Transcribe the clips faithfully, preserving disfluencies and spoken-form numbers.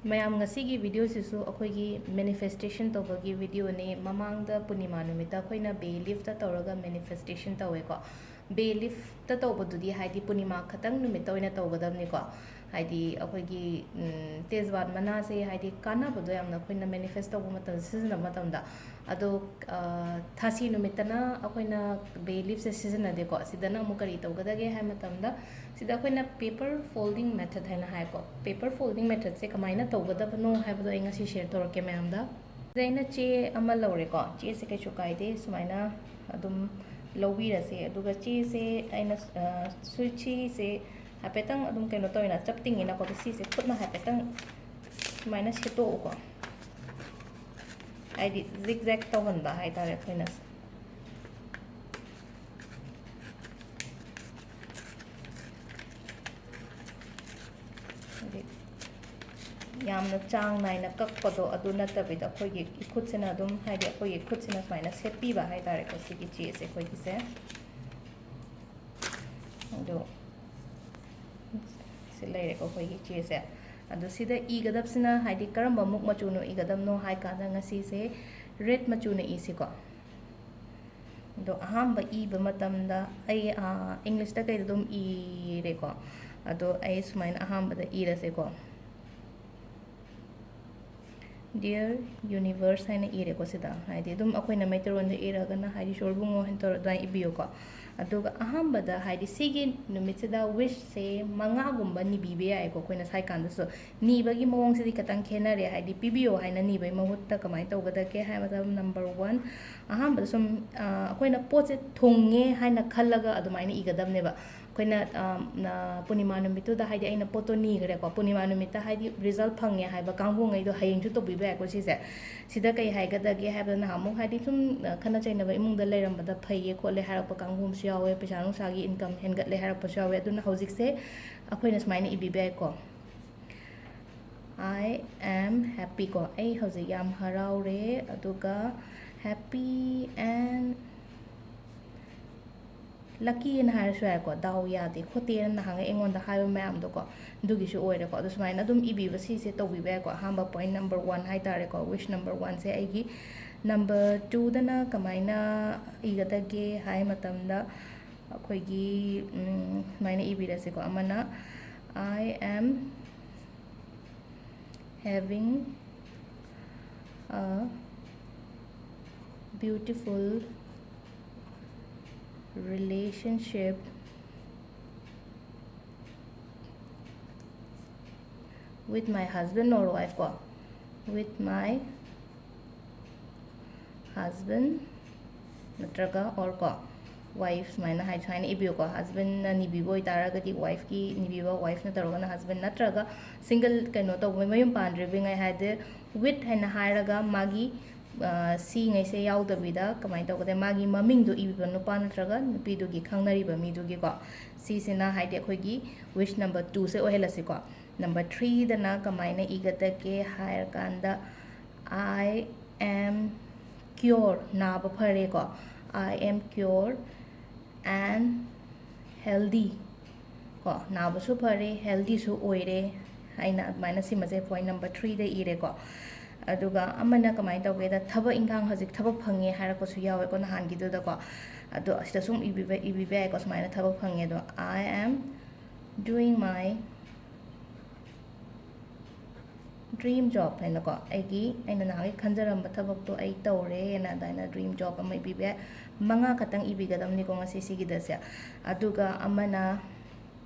ꯃꯌꯥꯝ, ꯉꯁꯤꯒꯤ ꯚꯤꯗꯤꯑꯣꯁꯤꯁꯨ ꯑꯩꯈꯣꯏꯒꯤ ꯃꯦꯅꯤꯐꯦꯁꯇꯦꯁꯟ ꯇꯧꯕꯒꯤ ꯚꯤꯗꯤꯑꯣꯅꯤ꯫ ꯃꯃꯥꯡꯗ ꯄꯨꯔꯅꯤꯃꯥ ꯅꯨꯃꯤꯠꯇ ꯑꯩꯈꯣꯏꯅ ꯕꯦ ꯂꯤꯐꯇ ꯇꯧꯔꯒ ꯃꯦꯅꯤꯐꯦꯁꯇꯦꯁꯟ ꯇꯧꯋꯦꯀꯣ꯫ ꯕꯦ ꯂꯤꯐꯇ ꯇꯧꯕꯗꯨꯗꯤ ꯍꯥꯏꯗꯤ ꯄꯨꯔꯅꯤꯃꯥ ꯈꯛꯇꯪ ꯅꯨꯃꯤꯠꯇ ꯑꯣꯏꯅ ꯇꯧꯒꯗꯕꯅꯤꯀꯣ꯫ ꯍꯥꯏꯗꯤ ꯑꯩꯈꯣꯏꯒꯤ ꯎꯝ, ꯇꯦꯖꯋꯥꯠ ꯃꯅꯥꯁꯦ ꯍꯥꯏꯗꯤ ꯀꯥꯟꯅꯕꯗꯣ ꯌꯥꯝꯅ ꯑꯩꯈꯣꯏꯅ ꯃꯦꯅꯤꯐꯦꯁ ꯇꯧꯕ ꯃꯇꯝꯗ ꯁꯤꯖꯤꯟꯅꯕ ꯃꯇꯝꯗ꯫ ꯑꯗꯣ ꯑ, ꯊꯥꯁꯤ ꯅꯨꯃꯤꯠꯇꯅ ꯑꯩꯈꯣꯏꯅ ꯕꯦ ꯂꯤꯐꯁꯦ ꯁꯤꯖꯤꯟꯅꯗꯦꯀꯣ꯫ ꯁꯤꯗꯅ ꯑꯃꯨꯛ ꯀꯔꯤ ꯇꯧꯒꯗꯒꯦ ꯍꯥꯏꯕ ꯃꯇꯝꯗ, ꯁꯤꯗ ꯑꯩꯈꯣꯏꯅ ꯄꯦꯄꯔ ꯐꯣꯜꯗꯤꯡ ꯃꯦꯊꯠ ꯍꯥꯏꯅ ꯍꯥꯏꯀꯣ꯫ ꯄꯦꯄꯔ ꯐꯣꯜꯗꯤꯡ ꯃꯦꯊꯠꯁꯦ ꯀꯃꯥꯏꯅ ꯇꯧꯒꯗꯕꯅꯣ ꯍꯥꯏꯕꯗꯣ ꯑꯩ ꯉꯁꯤ ꯁꯤꯌꯔ ꯇꯧꯔꯛꯀꯦ ꯃꯌꯥꯝꯗ꯫ ꯁꯤꯗ ꯑꯩꯅ ꯆꯦ ꯑꯃ ꯂꯧꯔꯦꯀꯣ꯫ ꯆꯦꯁꯦ ꯀꯩꯁꯨ ꯀꯥꯏꯗꯦ, ꯁꯨꯃꯥꯏꯅ ꯑꯗꯨꯝ ꯂꯧꯕꯤꯔꯁꯦ꯫ ꯑꯗꯨꯒ ꯆꯦꯁꯦ ꯑꯩꯅ ꯑ, ꯁꯨ-, ꯆꯦꯁꯦ ꯍꯥꯏꯐꯦꯠꯇꯪ ꯑꯗꯨꯝ ꯀꯩꯅꯣ ꯇꯧꯋꯦꯅ, ꯆꯞꯇꯤꯡꯉꯤꯅꯀꯣ꯫ ꯑꯗꯣ ꯁꯤꯁꯦ ꯈꯨꯠꯅ ꯍꯥꯏꯐꯦꯠꯇꯪ ꯁꯨꯃꯥꯏꯅ ꯁꯦꯠꯇꯣꯛꯎꯀꯣ꯫ ꯍꯥꯏꯗꯤ ꯖꯤꯛ ꯖꯦꯛ ꯇꯧꯍꯟꯕ ꯍꯥꯏꯇꯥꯔꯦ ꯑꯩꯈꯣꯏꯅ꯫ ꯍꯥꯏꯗꯤ ꯌꯥꯝꯅ ꯆꯥꯡ ꯅꯥꯏꯅ ꯀꯛꯄꯗꯣ ꯑꯗꯨ ꯅꯠꯇꯕꯤꯗ, ꯑꯩꯈꯣꯏꯒꯤ ꯏꯈꯨꯠꯁꯤꯅ ꯑꯗꯨꯝ, ꯍꯥꯏꯗꯤ ꯑꯩꯈꯣꯏꯒꯤ ꯈꯨꯠꯁꯤꯅ ꯁꯨꯃꯥꯏꯅ ꯁꯦꯠꯄꯤꯕ ꯍꯥꯏꯇꯥꯔꯦꯀꯣ꯫ ꯁꯤꯒꯤ ꯆꯦꯁꯦ ꯑꯩꯈꯣꯏꯒꯤꯁꯦ꯫ ꯑꯗꯣ ꯁꯤ ꯂꯩꯔꯦꯀꯣ ꯑꯩꯈꯣꯏꯒꯤ ꯆꯦꯁꯦ꯫ ꯑꯗꯣ ꯁꯤꯗ ꯏꯒꯗꯕꯁꯤꯅ ꯍꯥꯏꯗꯤ ꯀꯔꯝꯕ ꯃꯨꯛ ꯃꯆꯨꯅꯣ ꯏꯒꯗꯕꯅꯣ ꯍꯥꯏ ꯀꯥꯟꯗ, ꯉꯁꯤꯁꯦ ꯔꯦꯗ ꯃꯆꯨꯅ ꯏꯁꯤꯀꯣ꯫ ꯑꯗꯣ ꯑꯍꯥꯟꯕ ꯏꯕ ꯃꯇꯝꯗ ꯑꯩ, ꯑꯥ, ꯏꯪꯂꯤꯁꯇ ꯀꯩꯗ ꯑꯗꯨꯝ ꯏꯔꯦꯀꯣ꯫ ꯑꯗꯣ ꯑꯩ ꯁꯨꯃꯥꯏꯅ ꯑꯍꯥꯟꯕꯗ ꯏꯔꯁꯦꯀꯣ꯫ Dear Universe ꯍꯥꯏꯅ ꯏꯔꯦꯀꯣ ꯁꯤꯗ꯫ ꯍꯥꯏꯗꯤ ꯑꯗꯨꯝ ꯑꯩꯈꯣꯏꯅ ꯃꯩꯇꯩꯂꯣꯟꯗ ꯏꯔꯒꯅ ꯍꯥꯏꯗꯤ ꯏꯁꯣꯔ ꯏꯕꯨꯡꯉꯣ ꯍꯥꯏꯅ ꯇꯧꯔ ꯑꯗꯨꯃꯥꯏꯅ ꯏꯕꯤꯌꯨꯀꯣ꯫ ꯑꯗꯨꯒ ꯑꯍꯥꯟꯕꯗ ꯍꯥꯏꯗꯤ ꯁꯤꯒꯤ ꯅꯨꯃꯤꯠꯁꯤꯗ ꯋꯤꯁꯁꯦ ꯃꯉꯥꯒꯨꯝꯕ ꯅꯤꯕꯤꯕ ꯌꯥꯏꯀꯣ꯫ ꯑꯩꯈꯣꯏꯅ ꯁꯥꯏ ꯀꯥꯟꯗꯁꯨ ꯅꯤꯕꯒꯤ ꯃꯑꯣꯡꯁꯤꯗꯤ ꯈꯤꯇꯪ ꯈꯦꯠꯅꯔꯦ꯫ ꯍꯥꯏꯗꯤ ꯄꯤꯕꯤꯌꯣ ꯍꯥꯏꯅ ꯅꯤꯕꯒꯤ ꯃꯍꯨꯠꯇ ꯀꯃꯥꯏꯅ ꯇꯧꯒꯗꯒꯦ ꯍꯥꯏꯕꯗ, ꯅꯝꯕꯔ ꯋꯥꯟ, ꯑꯍꯥꯟꯕꯗ ꯁꯨꯝ, ꯑ, ꯑꯩꯈꯣꯏꯅ ꯄꯣꯠꯁꯦ ꯊꯨꯡꯉꯦ ꯍꯥꯏꯅ ꯈꯜꯂꯒ ꯑꯗꯨꯃꯥꯏꯅ ꯏꯒꯗꯕꯅꯦꯕ꯫ ꯑꯩꯈꯣꯏꯅ, ꯑ, ꯑ, ꯄꯨꯔꯅꯤꯃꯥ ꯅꯨꯃꯤꯠꯇꯨꯗ ꯍꯥꯏꯗꯤ ꯑꯩꯅ ꯄꯣꯠꯇꯣ ꯅꯤꯈ꯭ꯔꯦꯀꯣ, ꯄꯨꯔꯅꯤꯃꯥ ꯅꯨꯃꯤꯠꯇ ꯍꯥꯏꯗꯤ ꯔꯤꯖꯜ ꯐꯪꯉꯦ ꯍꯥꯏꯕ ꯀꯥꯡꯕꯨꯉꯩꯗꯣ ꯍꯌꯦꯡꯁꯨ ꯇꯧꯕꯤꯕ ꯌꯥꯏꯀꯣ ꯁꯤꯁꯦ꯫ ꯁꯤꯗ ꯀꯩ ꯍꯥꯏꯒꯗꯒꯦ ꯍꯥꯏꯕꯗ, ꯅꯍꯥꯟꯃꯨꯛ ꯍꯥꯏꯗꯤ ꯁꯨꯝ, ꯑ, ꯈꯠꯅ ꯆꯩꯅꯕ ꯏꯃꯨꯡꯗ ꯂꯩꯔꯝꯕꯗ ꯐꯩꯌꯦ ꯈꯣꯠꯂꯦ ꯍꯥꯏꯔꯛꯄ ꯀꯥꯡꯕꯨ ꯑꯃꯁꯨ ꯌꯥꯎꯋꯦ, ꯄꯩꯁꯥ ꯅꯨꯡꯁꯥꯒꯤ ꯏꯟꯀꯝ ꯍꯦꯟꯒꯠꯂꯦ ꯍꯥꯏꯔꯛꯄꯁꯨ ꯌꯥꯎꯋꯦ꯫ ꯑꯗꯨꯅ ꯍꯧꯖꯤꯛꯁꯦ ꯑꯩꯈꯣꯏꯅ ꯁꯨꯃꯥꯏꯅ ꯏꯕꯤꯕ ꯌꯥꯏꯀꯣ꯫ I am happy ꯀꯣ, ꯑꯩ ꯍꯧꯖꯤꯛ ꯌꯥꯝ ꯍꯔꯥꯎꯔꯦ꯫ ꯑꯗꯨꯒ happy and ꯂꯛꯀꯤꯅ ꯍꯥꯏꯔꯁꯨ ꯌꯥꯏꯀꯣ, ꯗꯥꯎ ꯌꯥꯗꯦ ꯈꯣꯠꯇꯦꯅ ꯅꯍꯥꯟꯒꯩ ꯑꯩꯉꯣꯟꯗ ꯍꯥꯏꯕ ꯃꯌꯥꯝꯗꯣꯀꯣ, ꯑꯗꯨꯒꯤꯁꯨ ꯑꯣꯏꯔꯦꯀꯣ꯫ ꯑꯗꯣ ꯁꯨꯃꯥꯏꯅ ꯑꯗꯨꯝ ꯏꯕꯤꯕ, ꯁꯤꯁꯦ ꯇꯧꯕꯤꯕ ꯌꯥꯏꯀꯣ꯫ ꯑꯍꯥꯟꯕ point number one ꯍꯥꯏ ꯇꯥꯔꯦꯀꯣ, wish number one ꯁꯦ ꯑꯩꯒꯤ꯫ Number two ꯗꯅ ꯀꯃꯥꯏꯅ ꯏꯒꯗꯒꯦ ꯍꯥꯏ ꯃꯇꯝꯗ, ꯑꯩꯈꯣꯏꯒꯤ, ꯎꯝ, ꯁꯨꯃꯥꯏꯅ ꯏꯕꯤꯔꯁꯤꯀꯣ꯫ ꯑꯃꯅ, "I am having a beautiful relationship with my husband or wife" ꯀꯣ, "with my husband" ꯅꯠꯇ꯭ꯔꯒ or ꯀꯣ, wife ꯁꯨꯃꯥꯏꯅ ꯍꯥꯏ, ꯁꯨꯃꯥꯏꯅ ꯏꯕꯤꯌꯨꯀꯣ꯫ Husbandꯅ ꯅꯤꯕꯤꯕ ꯑꯣꯏꯇꯥꯔꯒꯗꯤ wifeꯀꯤ ꯅꯤꯕꯤꯕ, wifeꯅ ꯇꯧꯔꯒꯅ husband, ꯅꯠꯇ꯭ꯔꯒ single ꯀꯩꯅꯣ ꯇꯧꯕ, ꯃꯌꯨꯝ ꯄꯥꯟꯗ꯭ꯔꯤꯕꯉꯩ ꯍꯥꯏꯗꯤ with ꯍꯥꯏꯅ ꯍꯥꯏꯔꯒ ꯃꯥꯒꯤ, ꯑ, ꯁꯤꯉꯩꯁꯦ ꯌꯥꯎꯗꯕꯤꯗ ꯀꯃꯥꯏꯅ ꯇꯧꯒꯗꯦ, ꯃꯥꯒꯤ ꯃꯃꯤꯡꯗꯣ ꯏꯕꯤꯕ, ꯅꯨꯄꯥ ꯅꯠꯇ꯭ꯔꯒ ꯅꯨꯄꯤꯗꯨꯒꯤ ꯈꯪꯅꯔꯤꯕ ꯃꯤꯗꯨꯒꯤꯀꯣ꯫ ꯁꯤꯁꯤꯅ ꯍꯥꯏꯗꯤ ꯑꯩꯈꯣꯏꯒꯤ wish number two ꯁꯦ ꯑꯣꯏꯍꯜꯂꯁꯤꯀꯣ꯫ Number three ꯗꯅ ꯀꯃꯥꯏꯅ ꯏꯒꯗꯒꯦ ꯍꯥꯏꯔꯀꯥꯟꯗ, "I am cure", ꯅꯥꯕ ꯐꯔꯦꯀꯣ, "I am cure and healthy" ꯀꯣ, ꯅꯥꯕꯁꯨ ꯐꯔꯦ, healthyꯁꯨ ꯑꯣꯏꯔꯦ꯫ ꯑꯩꯅ ꯑꯗꯨꯃꯥꯏꯅ ꯁꯤꯃꯁꯦ point number three ꯗ ꯏꯔꯦꯀꯣ꯫ ꯑꯗꯨꯒ ꯑꯃꯅ ꯀꯃꯥꯏꯅ ꯇꯧꯒꯦꯗ, ꯊꯕꯛ ꯏꯟꯈꯥꯡ ꯍꯧꯖꯤꯛ ꯊꯕꯛ ꯐꯪꯉꯦ ꯍꯥꯏꯔꯛꯄꯁꯨ ꯌꯥꯎꯋꯦꯀꯣ ꯅꯍꯥꯟꯒꯤꯗꯨꯗꯀꯣ꯫ ꯑꯗꯣ ꯑꯁꯤꯗ ꯁꯨꯝ ꯏꯕꯤꯕ, ꯏꯕꯤꯕ ꯌꯥꯏꯀꯣ, ꯁꯨꯃꯥꯏꯅ ꯊꯕꯛ ꯐꯪꯉꯦ꯫ ꯑꯗꯣ, "I am doing my dream job" ꯍꯥꯏꯅꯀꯣ, ꯑꯩꯒꯤ, ꯑꯩꯅ ꯅꯍꯥꯟꯒꯩ ꯈꯟꯖꯔꯝꯕ ꯊꯕꯛꯇꯣ ꯑꯩ ꯇꯧꯔꯦꯅ ꯑꯗꯨꯃꯥꯏꯅ dream job ꯑꯃ ꯏꯕꯤꯕ ꯌꯥꯏ꯫ ꯃꯉꯥ ꯈꯛꯇꯪ ꯏꯕꯤꯒꯗꯕꯅꯤꯀꯣ ꯉꯁꯤ ꯁꯤꯒꯤꯗꯁꯦ꯫ ꯑꯗꯨꯒ ꯑꯃꯅ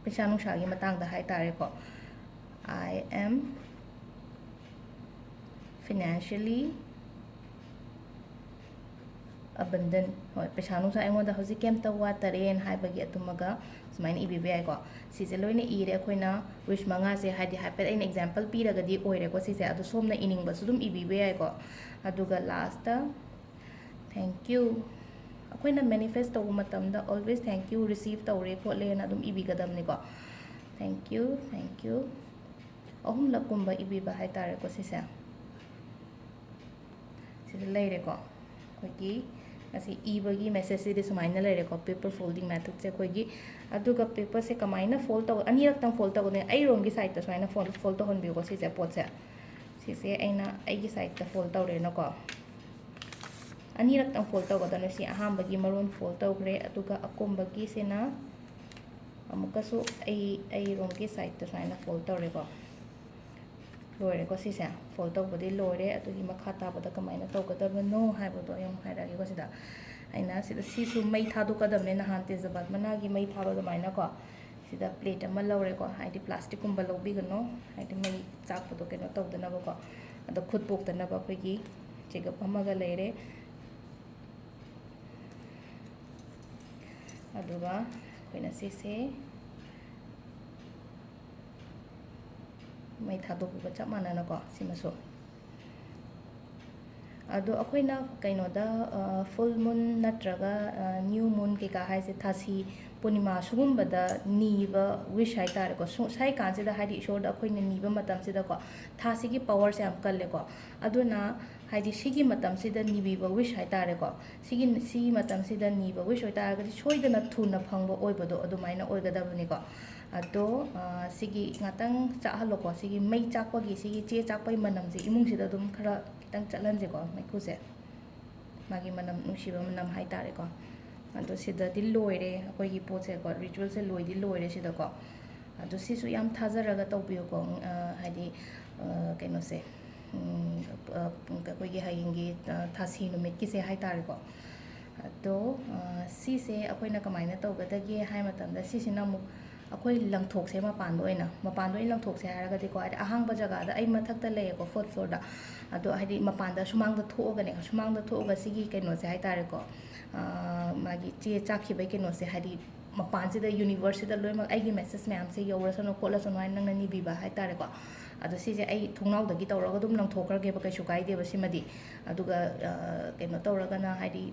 ꯄꯩꯁꯥ ꯅꯨꯡꯁꯥꯒꯤ ꯃꯇꯥꯡꯗ ꯍꯥꯏ ꯇꯥꯔꯦꯀꯣ, "I am financially abundant", ꯍꯣꯏ, ꯄꯩꯁꯥ ꯅꯨꯡꯁꯥ ꯑꯩꯉꯣꯟꯗ ꯍꯧꯖꯤꯛ ꯀꯩꯝꯇ ꯋꯥꯠꯇꯔꯦꯅ ꯍꯥꯏꯕꯒꯤ ꯑꯗꯨꯃꯒ ꯁꯨꯃꯥꯏꯅ ꯏꯕꯤꯕ ꯌꯥꯏꯀꯣ꯫ ꯁꯤꯁꯦ ꯂꯣꯏꯅ ꯏꯔꯦ ꯑꯩꯈꯣꯏꯅ wish ꯃꯉꯥꯁꯦ, ꯍꯥꯏꯗꯤ ꯍꯥꯏꯐꯦꯠ ꯑꯩꯅ example ꯄꯤꯔꯒꯗꯤ ꯑꯣꯏꯔꯦꯀꯣ ꯁꯤꯁꯦ, ꯑꯗꯣ ꯁꯣꯝꯅ ꯏꯅꯤꯡꯕꯁꯨ ꯑꯗꯨꯝ ꯏꯕꯤꯕ ꯌꯥꯏꯀꯣ꯫ ꯑꯗꯨꯒ last, "Thank you", ꯑꯩꯈꯣꯏꯅ manifest ꯇꯧꯕ ꯃꯇꯝꯗ always "Thank you", "Receive ꯇꯧꯔꯦ" ꯈꯣꯠꯂꯦꯅ ꯑꯗꯨꯝ ꯏꯕꯤꯒꯗꯕꯅꯤꯀꯣ꯫ "Thank you, thank you", ꯑꯍꯨꯝꯂꯛꯀꯨꯝꯕ ꯏꯕꯤꯕ ꯍꯥꯏꯇꯥꯔꯦꯀꯣ ꯁꯤꯁꯦ꯫ ꯁꯤꯗ ꯂꯩꯔꯦꯀꯣ ꯑꯩꯈꯣꯏꯒꯤ ꯑꯁꯤ ꯏꯕꯒꯤ ꯃꯦꯁꯦꯖꯁꯤꯗꯤ ꯁꯨꯃꯥꯏꯅ ꯂꯩꯔꯦꯀꯣ, paper folding methodꯁꯦ ꯑꯩꯈꯣꯏꯒꯤ꯫ ꯑꯗꯨꯒ paperꯁꯦ ꯀꯃꯥꯏꯅ fold ꯇꯧ, ꯑꯅꯤꯔꯛꯇꯪ fold ꯇꯧꯒꯅꯤ꯫ ꯑꯩꯔꯣꯝꯒꯤ sideꯇ ꯁꯨꯃꯥꯏꯅ fold, fold ꯇꯧꯍꯟꯕꯤꯌꯨꯀꯣ, ꯁꯤꯁꯦ, ꯄꯣꯠꯁꯦ꯫ ꯁꯤꯁꯦ ꯑꯩꯅ ꯑꯩꯒꯤ sideꯇ fold ꯇꯧꯔꯦꯅꯀꯣ꯫ ꯑꯅꯤꯔꯛꯇꯪ fold ꯇꯧꯒꯗꯕꯅꯦ꯫ ꯁꯤ ꯑꯍꯥꯟꯕꯒꯤ ꯃꯔꯣꯟ fold ꯇꯧꯈ꯭ꯔꯦ, ꯑꯗꯨꯒ ꯑꯀꯣꯟꯕꯒꯤꯁꯤꯅ ꯑꯃꯨꯛꯀꯁꯨ ꯑꯩ, ꯑꯩꯔꯣꯝꯒꯤ sideꯇ ꯁꯨꯃꯥꯏꯅ fold ꯇꯧꯔꯦꯀꯣ꯫ ꯂꯣꯏꯔꯦꯀꯣ ꯁꯤꯁꯦ, fold ꯇꯧꯕꯗꯤ ꯂꯣꯏꯔꯦ꯫ ꯑꯗꯨꯒꯤ ꯃꯈꯥ ꯇꯥꯕꯗ ꯀꯃꯥꯏꯅ ꯇꯧꯒꯗꯕꯅꯣ ꯍꯥꯏꯕꯗꯣ ꯑꯩ ꯑꯃꯨꯛ ꯍꯥꯏꯔꯛꯑꯒꯦꯀꯣ ꯁꯤꯗ꯫ ꯑꯩꯅ ꯁꯤꯗ ꯁꯤꯁꯨ ꯃꯩ ꯊꯥꯗꯣꯛꯀꯗꯕꯅꯦ, ꯅꯍꯥꯟ ꯇꯦꯖꯄꯥꯠ ꯃꯅꯥꯒꯤ ꯃꯩ ꯊꯥꯕ ꯑꯗꯨꯃꯥꯏꯅꯀꯣ꯫ ꯁꯤꯗ plate ꯑꯃ ꯂꯧꯔꯦꯀꯣ, ꯍꯥꯏꯗꯤ plasticꯀꯨꯝꯕ ꯂꯧꯕꯤꯒꯅꯨ, ꯍꯥꯏꯗꯤ ꯃꯩ ꯆꯥꯛꯄꯗꯣ ꯀꯩꯅꯣ ꯇꯧꯗꯅꯕꯀꯣ꯫ ꯑꯗꯣ ꯈꯨꯠ ꯄꯣꯛꯇꯅꯕ ꯑꯩꯈꯣꯏꯒꯤ ꯆꯦꯒꯞ ꯑꯃꯒ ꯂꯩꯔꯦ꯫ ꯑꯗꯨꯒ ꯑꯩꯈꯣꯏꯅ ꯁꯤꯁꯦ ꯃꯩ ꯊꯥꯗꯣꯛꯄꯒ ꯆꯞ ꯃꯥꯟꯅꯅꯀꯣ, ꯁꯤꯃꯁꯨ꯫ ꯑꯗꯣ ꯑꯩꯈꯣꯏꯅ ꯀꯩꯅꯣꯗ, ꯑ, full moon ꯅꯠꯇ꯭ꯔꯒ, ꯑ, new moon ꯀꯩꯀꯥ ꯍꯥꯏꯁꯦ, ꯊꯥꯁꯤ ꯄꯨꯔꯅꯤꯃꯥ ꯁꯤꯒꯨꯝꯕꯗ ꯅꯤꯕ wish ꯍꯥꯏꯇꯥꯔꯦꯀꯣ꯫ ꯁꯨ-, ꯁ꯭ꯋꯥꯏ ꯀꯥꯟꯁꯤꯗ, ꯍꯥꯏꯗꯤ ꯏꯁꯣꯔꯗ ꯑꯩꯈꯣꯏꯅ ꯅꯤꯕ ꯃꯇꯝꯁꯤꯗꯀꯣ, ꯊꯥꯁꯤꯒꯤ powerꯁꯦ ꯌꯥꯝ ꯀꯜꯂꯦꯀꯣ꯫ ꯑꯗꯨꯅ ꯍꯥꯏꯗꯤ ꯁꯤꯒꯤ ꯃꯇꯝꯁꯤꯗ ꯅꯤꯕꯤꯕ wish ꯍꯥꯏꯇꯥꯔꯦꯀꯣ꯫ ꯁꯤꯒꯤ, ꯁꯤꯒꯤ ꯃꯇꯝꯁꯤꯗ ꯅꯤꯕ wish ꯑꯣꯏꯇꯥꯔꯒꯗꯤ ꯁꯣꯏꯗꯅ ꯊꯨꯅ ꯐꯪꯕ ꯑꯣꯏꯕꯗꯣ ꯑꯗꯨꯃꯥꯏꯅ ꯑꯣꯏꯒꯗꯕꯅꯤꯀꯣ꯫ ꯑꯗꯣ, ꯑ, ꯁꯤꯒꯤ ꯉꯥꯛꯇꯪ ꯆꯥꯛꯍꯜꯂꯣꯀꯣ꯫ ꯁꯤꯒꯤ ꯃꯩ ꯆꯥꯛꯄꯒꯤ, ꯁꯤꯒꯤ ꯆꯦ ꯆꯥꯛꯄꯒꯤ ꯃꯅꯝꯁꯦ ꯏꯃꯨꯡꯁꯤꯗ ꯑꯗꯨꯝ ꯈꯔ ꯈꯤꯇꯪ ꯆꯠꯍꯟꯁꯦꯀꯣ, ꯃꯩꯈꯨꯁꯦ꯫ ꯃꯥꯒꯤ ꯃꯅꯝ, ꯅꯨꯡꯁꯤꯕ ꯃꯅꯝ ꯍꯥꯏꯇꯥꯔꯦꯀꯣ꯫ ꯑꯗꯣ ꯁꯤꯗꯗꯤ ꯂꯣꯏꯔꯦ ꯑꯩꯈꯣꯏꯒꯤ ꯄꯣꯠꯁꯦꯀꯣ, ritualꯁꯦ ꯂꯣꯏꯗꯤ ꯂꯣꯏꯔꯦ ꯁꯤꯗꯀꯣ꯫ ꯑꯗꯣ ꯁꯤꯁꯨ ꯌꯥꯝ ꯊꯥꯖꯔꯒ ꯇꯧꯕꯤꯌꯨꯀꯣ꯫ ꯑ, ꯍꯥꯏꯗꯤ, ꯑ, ꯀꯩꯅꯣꯁꯦ, ꯎꯝ, ꯑ, ꯑꯩꯈꯣꯏꯒꯤ ꯍꯌꯦꯡꯒꯤ, ꯑ, ꯊꯥꯁꯤ ꯅꯨꯃꯤꯠꯀꯤꯁꯦ ꯍꯥꯏꯇꯥꯔꯦꯀꯣ꯫ ꯑꯗꯣ, ꯑ, ꯁꯤꯁꯦ ꯑꯩꯈꯣꯏꯅ ꯀꯃꯥꯏꯅ ꯇꯧꯒꯗꯒꯦ ꯍꯥꯏ ꯃꯇꯝꯗ, ꯁꯤꯁꯤꯅ ꯑꯃꯨꯛ ꯑꯩꯈꯣꯏ ꯂꯪꯊꯣꯛꯁꯦ ꯃꯄꯥꯟꯗ ꯑꯣꯏꯅ꯫ ꯃꯄꯥꯟꯗ ꯑꯣꯏꯅ ꯂꯪꯊꯣꯛꯁꯦ ꯍꯥꯏꯔꯒꯗꯤꯀꯣ, ꯍꯥꯏꯗꯤ ꯑꯍꯥꯡꯕ ꯖꯒꯥꯗ, ꯑꯩ ꯃꯊꯛꯇ ꯂꯩꯌꯦꯀꯣ, fourth floorꯗ꯫ ꯑꯗꯣ ꯍꯥꯏꯗꯤ ꯃꯄꯥꯟꯗ ꯁꯨꯃꯥꯡꯗ ꯊꯣꯛꯑꯒꯅꯦ, ꯁꯨꯃꯥꯡꯗ ꯊꯣꯛꯑꯒ ꯁꯤꯒꯤ ꯀꯩꯅꯣꯁꯦ ꯍꯥꯏꯇꯥꯔꯦꯀꯣ, ꯑ, ꯃꯥꯒꯤ ꯆꯦ ꯆꯥꯛꯈꯤꯕꯒꯤ ꯀꯩꯅꯣꯁꯦ, ꯍꯥꯏꯗꯤ ꯃꯄꯥꯟꯁꯤꯗ, universeꯁꯤꯗ ꯂꯣꯏꯅꯃꯛ ꯑꯩꯒꯤ message ꯃꯌꯥꯝꯁꯦ ꯌꯧꯔꯁꯅꯨ ꯈꯣꯠꯂꯁꯅꯨ ꯍꯥꯏꯅ ꯅꯪꯅ ꯅꯤꯕꯤꯕ ꯍꯥꯏꯇꯥꯔꯦꯀꯣ꯫ ꯑꯗꯣ ꯁꯤꯁꯦ ꯑꯩ ꯊꯣꯡꯅꯥꯎꯗꯒꯤ ꯇꯧꯔꯒ ꯑꯗꯨꯝ ꯂꯪꯊꯣꯛꯈ꯭ꯔꯒꯦꯕ, ꯀꯩꯁꯨ ꯀꯥꯏꯗꯦꯕ ꯁꯤꯃꯗꯤ꯫ ꯑꯗꯨꯒ ꯀꯩꯅꯣ ꯇꯧꯔꯒꯅ, ꯍꯥꯏꯗꯤ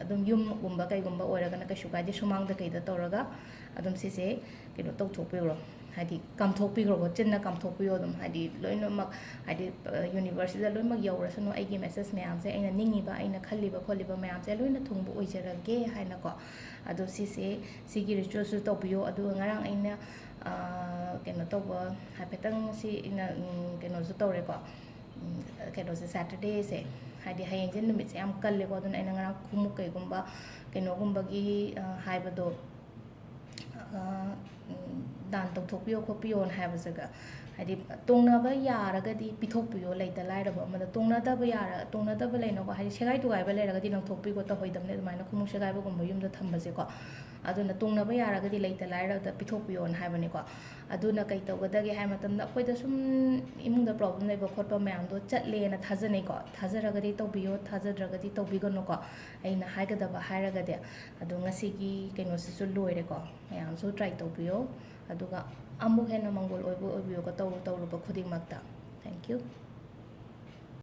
ꯑꯗꯨꯝ ꯌꯨꯝꯒꯨꯝꯕ ꯀꯩꯒꯨꯝꯕ ꯑꯣꯏꯔꯒꯅ ꯀꯩꯁꯨ ꯀꯥꯏꯗꯦ, ꯁꯨꯃꯥꯡꯗ ꯀꯩꯗ ꯇꯧꯔꯒ ꯑꯗꯨꯝ ꯁꯤꯁꯦ ꯀꯩꯅꯣ ꯇꯧꯊꯣꯛꯄꯤꯔꯣ, ꯍꯥꯏꯗꯤ ꯀꯥꯝꯊꯣꯛꯄꯤꯈ꯭ꯔꯣꯀꯣ, ꯆꯤꯟꯅ ꯀꯥꯝꯊꯣꯛꯄꯤꯌꯣ ꯑꯗꯨꯝ, ꯍꯥꯏꯗꯤ ꯂꯣꯏꯅꯃꯛ, ꯍꯥꯏꯗꯤ ꯌꯨꯅꯤꯚꯔꯁꯁꯤꯗ ꯂꯣꯏꯅꯃꯛ ꯌꯧꯔꯁꯅꯨ ꯑꯩꯒꯤ ꯃꯦꯁꯦꯖ ꯃꯌꯥꯝꯁꯦ, ꯑꯩꯅ ꯅꯤꯡꯉꯤꯕ, ꯑꯩꯅ ꯈꯜꯂꯤꯕ ꯈꯣꯠꯂꯤꯕ ꯃꯌꯥꯝꯁꯦ ꯂꯣꯏꯅ ꯊꯨꯡꯕ ꯑꯣꯏꯖꯔꯒꯦ ꯍꯥꯏꯅꯀꯣ꯫ ꯑꯗꯣ ꯁꯤꯁꯦ, ꯁꯤꯒꯤ ꯔꯤꯆꯨꯋꯦꯜꯁꯨ ꯇꯧꯕꯤꯌꯣ꯫ ꯑꯗꯨꯒ ꯉꯔꯥꯡ ꯑꯩꯅ ꯀꯩꯅꯣ ꯇꯧꯕ, ꯍꯥꯏꯐꯦꯠꯇꯪ ꯁꯤ ꯑꯩꯅ ꯀꯩꯅꯣꯁꯨ ꯇꯧꯔꯦꯀꯣ꯫ ꯀꯩꯅꯣꯁꯦ, ꯁꯦꯇꯔꯗꯦꯁꯦ, ꯍꯥꯏꯗꯤ ꯍꯌꯦꯡꯁꯦ ꯅꯨꯃꯤꯠꯁꯦ ꯌꯥꯝ ꯀꯜꯂꯦꯀꯣ꯫ ꯑꯗꯨꯅ ꯑꯩꯅ ꯉꯔꯥꯡ ꯈꯣꯡꯎꯞ ꯀꯩꯒꯨꯝꯕ ꯀꯩꯅꯣꯒꯨꯝꯕꯒꯤ ꯍꯥꯏꯕꯗꯣ, ꯗꯥꯟ ꯇꯧꯊꯣꯛꯄꯤꯌꯣ ꯈꯣꯠꯄꯤꯌꯣꯅ ꯍꯥꯏꯕꯁꯤꯒ, ꯍꯥꯏꯗꯤ ꯇꯣꯡꯅꯕ ꯌꯥꯔꯒꯗꯤ ꯄꯤꯊꯣꯛꯄꯤꯌꯣ, ꯂꯩꯇ ꯂꯥꯏꯔꯕ ꯑꯃꯗ꯫ ꯇꯣꯡꯅꯗꯕ ꯌꯥꯔ-, ꯇꯣꯡꯅꯗꯕ ꯂꯩꯅꯀꯣ, ꯍꯥꯏꯗꯤ ꯁꯦꯒꯥꯏ ꯇꯨꯒꯥꯏꯕ ꯂꯩꯔꯒꯗꯤ ꯂꯪꯊꯣꯛꯄꯤꯈꯣ ꯇꯧꯍꯣꯏꯗꯕꯅꯦ, ꯑꯗꯨꯃꯥꯏꯅ ꯈꯣꯡꯎꯞ ꯁꯦꯒꯥꯏꯕꯒꯨꯝꯕ ꯌꯨꯝꯗ ꯊꯝꯕꯁꯦꯀꯣ꯫ ꯑꯗꯨꯅ ꯇꯣꯡꯅꯕ ꯌꯥꯔꯒꯗꯤ ꯂꯩꯇ ꯂꯥꯏꯔꯗ ꯄꯤꯊꯣꯛꯄꯤꯌꯣꯅ ꯍꯥꯏꯕꯅꯤꯀꯣ꯫ ꯑꯗꯨꯅ ꯀꯩ ꯇꯧꯒꯗꯒꯦ ꯍꯥꯏꯕ ꯃꯇꯝꯗ, ꯑꯩꯈꯣꯏꯗ ꯁꯨꯝ ꯏꯃꯨꯡꯗ ꯄ꯭ꯔꯣꯕ꯭ꯂꯦꯝ ꯂꯩꯕ ꯈꯣꯠꯄ ꯃꯌꯥꯝꯗꯣ ꯆꯠꯂꯦꯅ ꯊꯥꯖꯅꯩꯀꯣ꯫ ꯊꯥꯖꯔꯒꯗꯤ ꯇꯧꯕꯤꯌꯣ, ꯊꯥꯖꯗ꯭ꯔꯒꯗꯤ ꯇꯧꯕꯤꯒꯅꯨꯀꯣ꯫ ꯑꯩꯅ ꯍꯥꯏꯒꯗꯕ ꯍꯥꯏꯔꯒꯗꯤ꯫ ꯑꯗꯣ ꯉꯁꯤꯒꯤ ꯀꯩꯅꯣꯁꯤꯁꯨ ꯂꯣꯏꯔꯦꯀꯣ꯫ ꯃꯌꯥꯝꯁꯨ ꯇ꯭ꯔꯥꯏ ꯇꯧꯕꯤꯌꯣ꯫ ꯑꯗꯨꯒ ꯑꯃꯨꯛ ꯍꯦꯟꯅ ꯃꯪꯒꯣꯜ ꯑꯣꯏꯕ ꯑꯣꯏꯕꯤꯌꯣꯀꯣ, ꯇꯧꯔꯨ ꯇꯧꯔꯨꯕ ꯈꯨꯗꯤꯡꯃꯛꯇ꯫ Thank you꯫